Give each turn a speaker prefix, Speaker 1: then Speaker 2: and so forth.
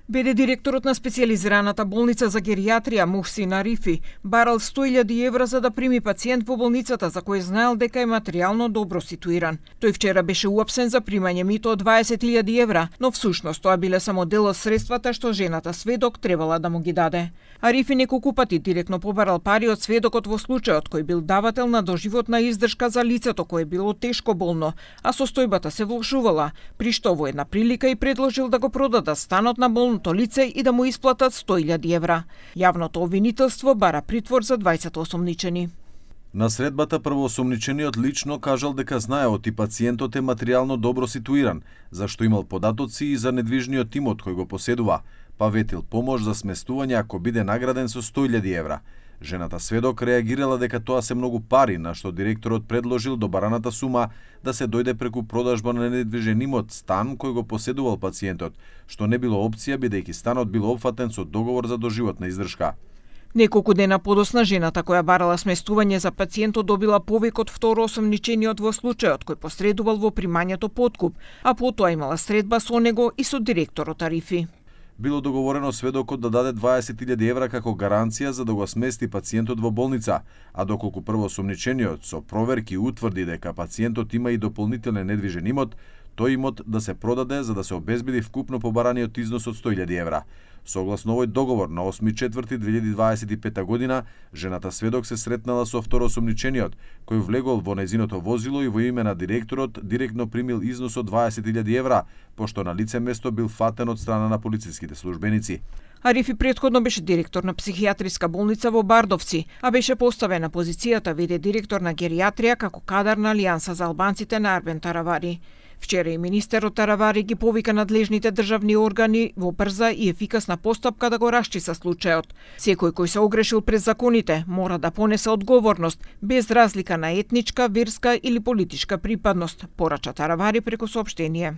Speaker 1: ВД директорот на специјализираната болница за геријатрија Мухсин Арифи барал 100.000 евра за да прими пациент во болницата за кој знаел дека е материјално добро ситуиран. Тој вчера беше уапсен за примање мито од 20.000 евра, но всушност тоа биле само дел од средствата што жената сведок требала да му ги даде. Арифи неколку пати директно побарал пари од сведокот во случајот кој бил давател на доживотна издршка за лицето кое било тешко болно, а состојбата се влошувала, при што во една прилика и предложил да го продадат станот на болното лице и да му исплатат 100.000 евра. Јавното обвинителство бара притвор за 20 осомничени.
Speaker 2: На средбата првоосомничениот лично кажал дека знаеот и пациентот е материјално добро ситуиран, зашто имал податоци и за недвижниот имот кој го поседува, па ветил помош за сместување ако биде награден со 100.000 евра. Жената сведок реагирала дека тоа се многу пари, на што директорот предложил до бараната сума да се дојде преку продажба на недвижен имот стан кој го поседувал пациентот, што не било опција бидејќи станот бил опфатен со договор за доживотна издршка.
Speaker 1: Неколку дена подосна жената која барала сместување за пациентот добила повик од второосомничениот во случајот кој посредувал во примањето подкуп, а потоа имала средба со него и со директорот Арифи.
Speaker 2: Било договорено сведокот да даде 20.000 евра како гаранција за да го смести пациентот во болница, а доколку првоосомничениот со проверки утврди дека пациентот има и дополнителен недвижен имот, тој имот да се продаде за да се обезбеди вкупно побараниот износ од 100.000 евра. Согласно овој договор на 8.4.2025 година, жената сведок се сретнала со второосомничениот, кој влегол во нејзиното возило и во име на директорот директно примил износ од 20.000 евра, пошто на лице место бил фатен од страна на полициските службеници.
Speaker 1: Арифи претходно беше директор на психијатриска болница во Бардовци, а беше поставен на позицијата ВД директор на геријатрија како кадар на Алијанса за албанците на Арбен Таравари. Вчера и министерот Таравари ги повика надлежните државни органи во брза и ефикасна постапка да го расчиста случајот. Секој кој се огрешил пред законите мора да понесе одговорност, без разлика на етничка, верска или политичка припадност, порача Таравари преку соопштение.